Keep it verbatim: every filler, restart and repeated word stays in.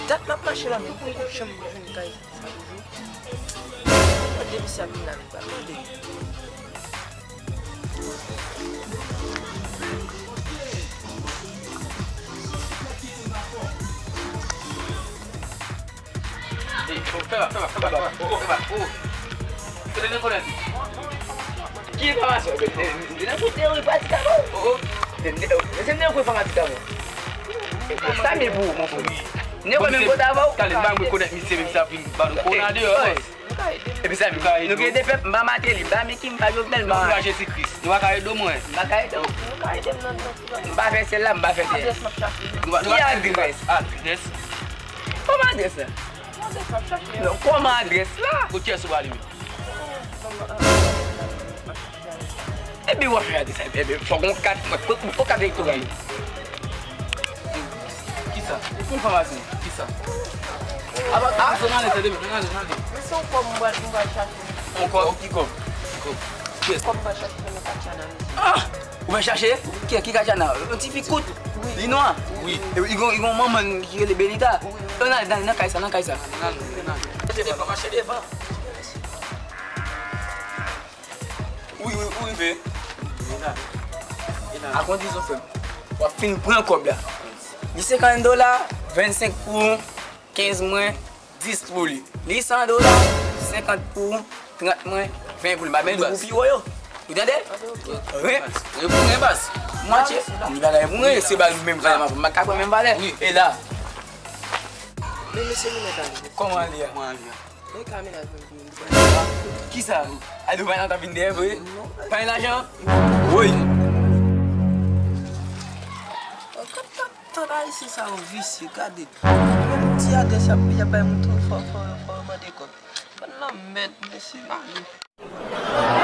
Dat m ap mache la, m poko janm jwenn kay sa toujou. Mwen depi sa vin la, m pral mande. Ey, fè bak, fè bak, fè bak, fè bak. Oh, fè bak, oh. Kote nou konnen? Ki enfòmasyon? Mwen nan kote ou pratikaman. Oh, oh. Mwen se mwen konnen enfòmatik avan. Sa byen pou ou, mon frè. Mwen konnen menm kote avan ou. Talè, m pa mwen konnen misye, menm sa vin ba nou kona deyò. Epi sa, nou gen de pèp, m pa Mateli, m pa Miki, m pa Jovenel, m pa. Nou pa Jezi Kris. Nou pa ka ede mwen. M pa ka ede w. Nou ka ede m nan, nan, nan. M pa fè syèl la, m pa fè tè. Adrès m ap chache. Ki adrès? Adrès. Kòman adrès la? Adrès m ap chache. Non, kòman adrès la? Kot kiyès ou prale menm? Epi w ap fè adrès la, epi fòk gon kat, fòk kat elektoral. Kisa? Ki enfòmasyon? Kisa? Aba, a, se nan lè, tande, men, nan lè, nan lè. Men se yon kòb m pral, m pral chache. Yon kòb? Ki kòb? Kòb. Kiyès? Kòb m pral chache pou nou Katiana, mesye. Ah! Ou pral chache? Ki, ki Katiana? Yon ti fi kout? Wi. Li nwa? Wi. E li gon, li gon manman ki rele Benita. Wi, wi. Nan, nan, nan kay sa, nan kay sa. Nan, nan, nan. Mache devan, mache devan. Wi, wi, ou rive. A kondisyon, frè m, w ap fin pran kòb la. Li senkant dola, vennsenk pou ou, kenz mwen, dis pou li. Li san dola, senkant pou ou, trant mwen, ven pou li. M pa benn pou pi wo yo. Ou tande? Ren. Ren pou ren, baz. Mwatye. Li pa gen pou ren, se bal menm valè, m pa ka pran menm valè. Wi. E la. Men mesye, nou mèt ale. Kòman ale a? Kòman ale a? Mwen ka menaj mwen vini. Kisa? Ado bay nan ta vin dèyè vre? Pa gen lajan? Woy. Gad, gad, gad ayisyen sa yo visye, gade. Menm ti adrès y ap, y ap bay moun tou, fò, fò, fò yo mande kòb. Bann lanmèd, mesye, ale.